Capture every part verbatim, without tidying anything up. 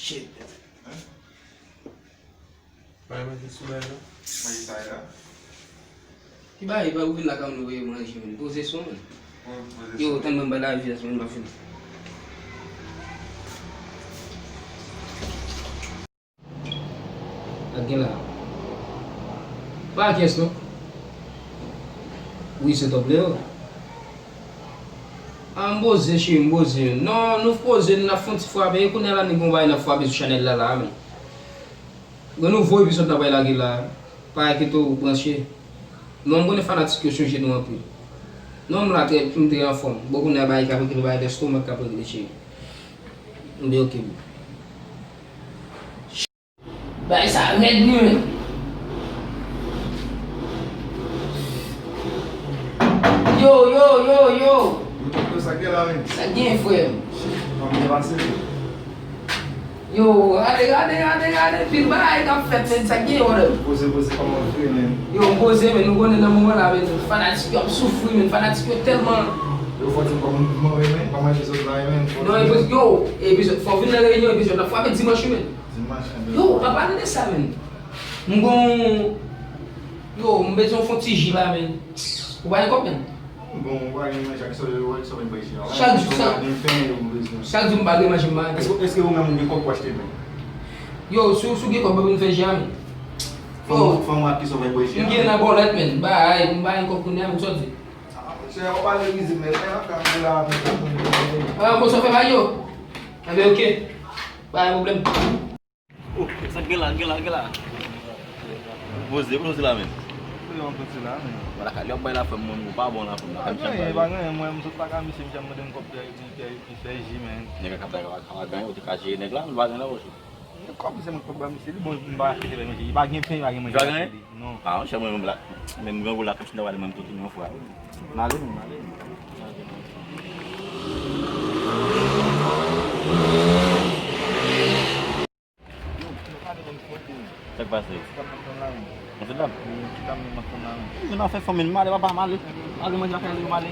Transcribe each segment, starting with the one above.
Shit. Pa manje sou bagay la. Manje sa la. Ki bagay, pa ou vin la kay mwen voye manje, men. Poze sou, men. Yo, tann mwen bay lavi a, men, m ap fini. Ak gen la. Pa kyès non. Wi, se top Leo. Ah, m poze, cheri, m poze. Non, nou poze, n ap fè yon ti frape. E kounye a la, nou gen yon bagay n ap frape sou chanèl la, la, men. Gen nouvo epizòd n ap bay lage la. Pa enkyete w, branche. Non, m konnen fanatik yo chonje nou anpil. Non, m la trè, m trè anfòm. Bon, kounye a bagay k ap regle, bagay lestomak k ap regle, cheri. M byen oke, bro. Bagay sa rèd wi, men. Yo, yo, yo, yo. Yo, yo, sa k gen la, men? Sa k gen, frè m? Shit, kòman byen pase? Yo, gade, gade, gade, gade, pil bagay k ap fèt, men, sa k gen, brother? Poze, poze, kòman w ye, men? Yo, m poze, men, nou konnen nan moman la, men, fanatik yo ap soufri, men, fanatik yo tèlman. Yo, fò di m kòman mouvman yo ye, men, kòman epizòd la ye, men, fò di m. Non, epizòd, yo, epizòd, fò w vin nan reyinyon, epizòd la frape dimanch wi, men. Dimanch, enben. Yo, pa pale de sa, men. M gon, yo, m bezwen fè yon ti ji la, men. Ou pa gen kòb, men? Bon, ou pa gen manje ak sòvèy, ou ak sòvèy bay chè. Chak jou, chak, gen pen, yo, m bezwen. Chak jou m pa gen manje, m pa gen. Èske, èske ou menm ou gen kòb pou achte pen? Yo, si w, si w gen kòb, ou vin fè ji a, men. Fò m, fò m ak ki sòvèy bay chè. M gen nan bòlèt, men. Bay, m pa gen kòb kounye a, men, sa w di. Ah, monchè, ou pale rize, men, men, ak kamera, men, ah, bon, sa w fè bay yo? Enben, oke. Pa gen pwoblèm. Oh, sa gen la, gen la, gen la. Poze, poze la, men. Poze, poze la, men. Wala, ka, lè w bay la fanm, mwen, ou pa bon la fanm la. Pa gen anyen, pa gen anyen, mwen, m sot lakay misye, misye ap mande m kòb, li fè, li fè ji, men. Nèg la ka bay, ka, ka, ka, ou te ka jere nèg la, ou pa gen nan pòch ou. Kòb, se mwen k ap ba misye, li bon, m pa achte pen, li pa gen pen, li pa gen manje. Li pa gen anyen? Non. Ah, monchè, mwen menm la. Men grangou la, kòm si n ta pale menm tout yon fwa. N ale, men, n ale. Sa k pase? Mwen sot la. Mwen nan fè fanm, men, m ale, papa, m ale. M ale manje lakay li, m ale.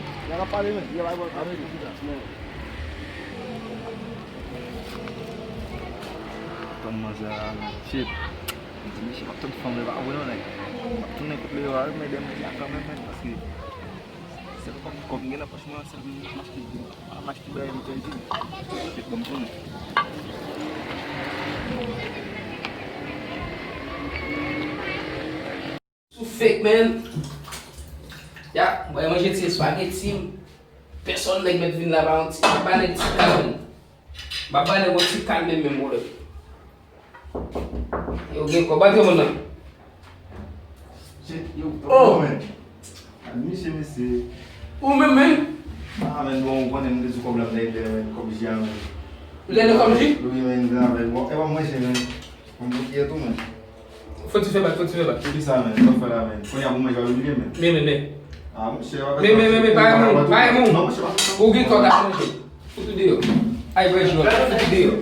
Tann manzè a, men. Shit. M di, mesye, m ap tann fanm, li pa vre non, nèg. M ap tounen kot li yo a, men, men, men, kanmenm, men, paske sèl kòb, kòb m gen nan pòch mwen, sèl m achte, m achte bagay m fè di. Shit, ban m tounen. Too fake, man. Ya, mwen manje ti espageti m. Pèsòn nèg mèt vin la pa yon ti, m ap ba nèg ti kal, man. M ap ba nèg yon ti kal menm, menm, brother. Yo gen kòb, antre moun nan. Shit, yo, oh, man. Misye, mesye. Ou menm, menm? Ah, men, bon, ou konnen m te sou kòb la, m te, men, kòb ji a, men. Ou te nan kòb ji? Wi, men, men, avèk, bon, e pa manje, men. Mwen bouke tou, men. Fò ti fè bak, fò ti fè bak. Poukisa, men? Sa w fè la, men? Kounye a pou manje w ap bliye, men. Men, men, men. Ah, monchè, w ap... Men, men, men, men, pa yon moun, pa yon moun. Non, monchè, pa... Ou gen kòb ap manje. Fout ou deyò. Ay, vrè jwè, fout ou deyò.